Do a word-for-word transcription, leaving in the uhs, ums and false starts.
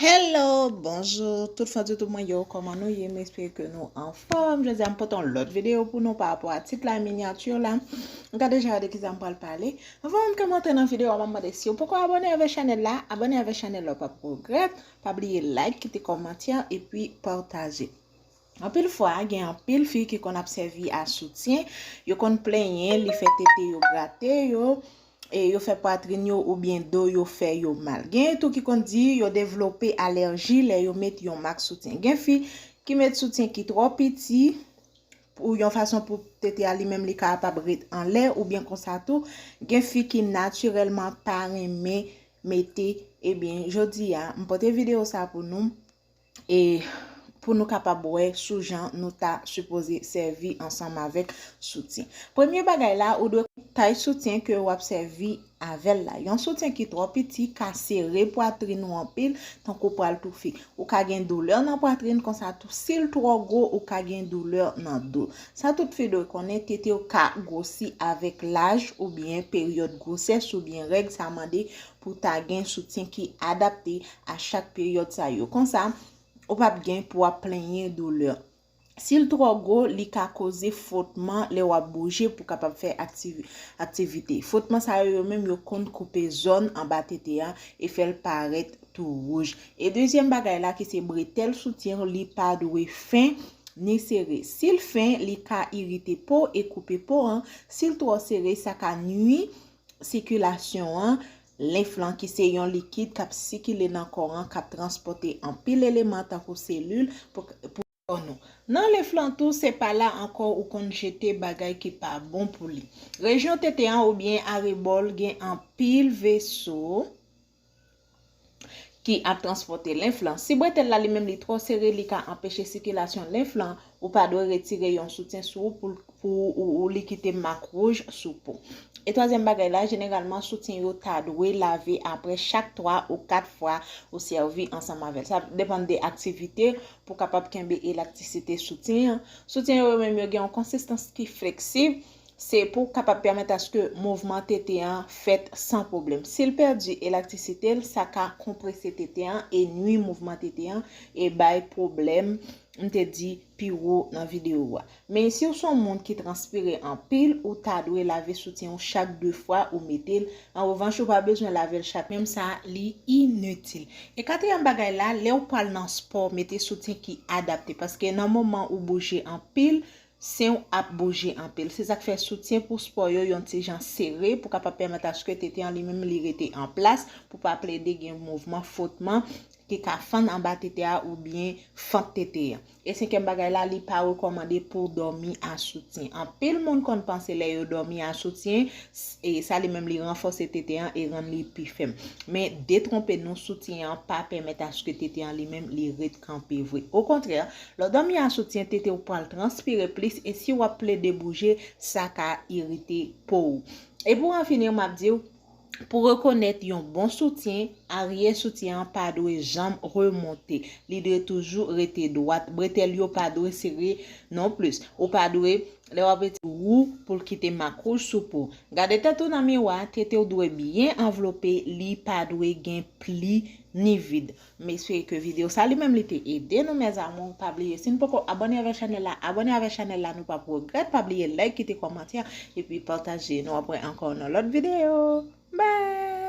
Hello, bonjou tout fan YouTube mwen yo, kòman nou ye? M espere ke nou anfòm. Jodi a m pote yon lòt videyo pou nou pa rapò a tit la, minyati la. M ka deja gade kisa m pral pale. Anvan menm ke m antre nan videyo a, m ap mande si w poko abòne avèk chanèl la, abòne avèk chanèl la, w p ap regrèt. Pa bliye like, kite kòmantè, epi pataje. Anpil fwa, gen anpil fi ki konn ap sèvi a soutyen, yo konn plenyen, li fè tete yo grate yo, e yo fè pwatrin yo oubyen do yo fè yo mal. Gen tou ki konn di yo devlope alèji lè yo met yon mak soutyen. Gen fi ki met soutyen ki twò piti, pou yon fason pou tete a li menm li kapab ret anlè, oubyen konsa tou, gen fi ki natirèlman pa renmen mete. Ebyen, jodi a, m pote videyo sa pou nou, e pou nou kapab wè sou jan nou ta sipoze sèvi ansanm avèk soutyen. Premye bagay la, ou dwe tay soutyen ke w ap sèvi avè l la. Yon soutyen ki twò piti ka sere pwatrin ou anpil, tankou w pral toufe. Ou ka gen doulè nan pwatrin, konsa tou, si l twò gwo, ou ka gen doulè nan do. Sa tout fi dwe konnen, tete w ka gwosi avèk laj oubyen peryòd gwosès oubyen règ, sa mande pou w ta gen soutyen ki adapte a chak peryòd sa yo. Konsa, ou p ap gen pou w ap plenyen doulè. Si l twò gwo, li ka koze fwotman lè w ap bouje pou w kapab fè aktivi-, aktivite. Fwotman sa yo, yo menm, yo konn koupe zòn anba tete a e fè l parèt tou wouj. E dezyèm bagay la, ki se bretèl soutyen, li pa dwe fen ni sere. Si l fen, li ka irite po e koupe po an. Si l twò sere, sa ka nwi sikilasyon an. Lenf lan, ki se yon likid k ap sikile nan kò an, k ap transpòte anpil eleman tankou selil pou, pou kò nou. Nan lenf lan tou, se pa la ankò ou konn jete bagay ki pa bon pou li. Rejyon tete an oubyen arebò l gen anpil veso ki ap transpòte lenf lan. Si bretèl la li menm li twò sere, li ka anpeche sikilasyon lenf lan, ou pa dwe retire yon soutyen sou ou pou, pou ou, ou li kite mak wouj sou po. E twazyèm bagay la, jeneralman, soutyen yo ta dwe lave apre chak twa ou kat fwa ou sèvi ansanm avè l. Sa depann de aktivite pou kapab kenbe elastisite soutyen an. Soutyen yo menm yo gen yon konsistans ki fleksib, se pou kapab pèmèt aske mouvman tete an fèt san pwoblèm. Si l pèdi elastisite l, sa ka konprese tete an e nwi mouvman tete an e bay pwoblèm, m te di pi wo nan videyo a. Men si w se yon moun ki transpire anpil, ou ta dwe lave soutyen w chak de fwa ou mete l. An revanch, ou pa bezwen lave l chak, menm sa, li initil. E katriyèm bagay la, lè w pral nan spò, mete soutyen ki adapte, paske nan moman ou bouje anpil, sen w ap bouje anpil. Se sa k fè soutyen pou spò yo yon ti jan sere pou kapab pèmèt aske tete an li menm li rete an plas, pou pa plede gen mouvman fwotman ki ka fann anba tete a oubyen fant tete an. E senkyèm bagay la, li pa rekòmande pou w dòmi a soutyen. Anpil moun konn panse lè yo dòmi a soutyen, s-, e sa li menm li ranfòse tete an e rann li pi fèm. Men detwonpe nou, soutyen an pa pèmèt aske tete an li menm li ret kanpe vre. Okontrè, lè w dòmi a soutyen, tete w pral transpire plis e si w ap plede bouje, sa ka irite po w. E pou an fini, m ap di w, pou rekonèt yon bon soutyen, aryè soutyen an pa dwe janm remonte. Li dwe toujou rete dwat. Bretèl yo pa dwe sere non plis. Ou pa dwe, lè w ap retire, wou pou l kite mak wouj sou po. Gade tèt ou nan miwa, tete w dwe byen anvlope, li pa dwe gen pli ni vid. M espere ke videyo sa li menm li te ede nou, mes amours. Pa bliye, si n poko abòne avèk chanèl la, abòne avèk chanèl la, nou p ap regrèt. Pa bliye like, kite kòmantè, epi pataje. Nou ap wè ankò nan lòt videyo. Bye!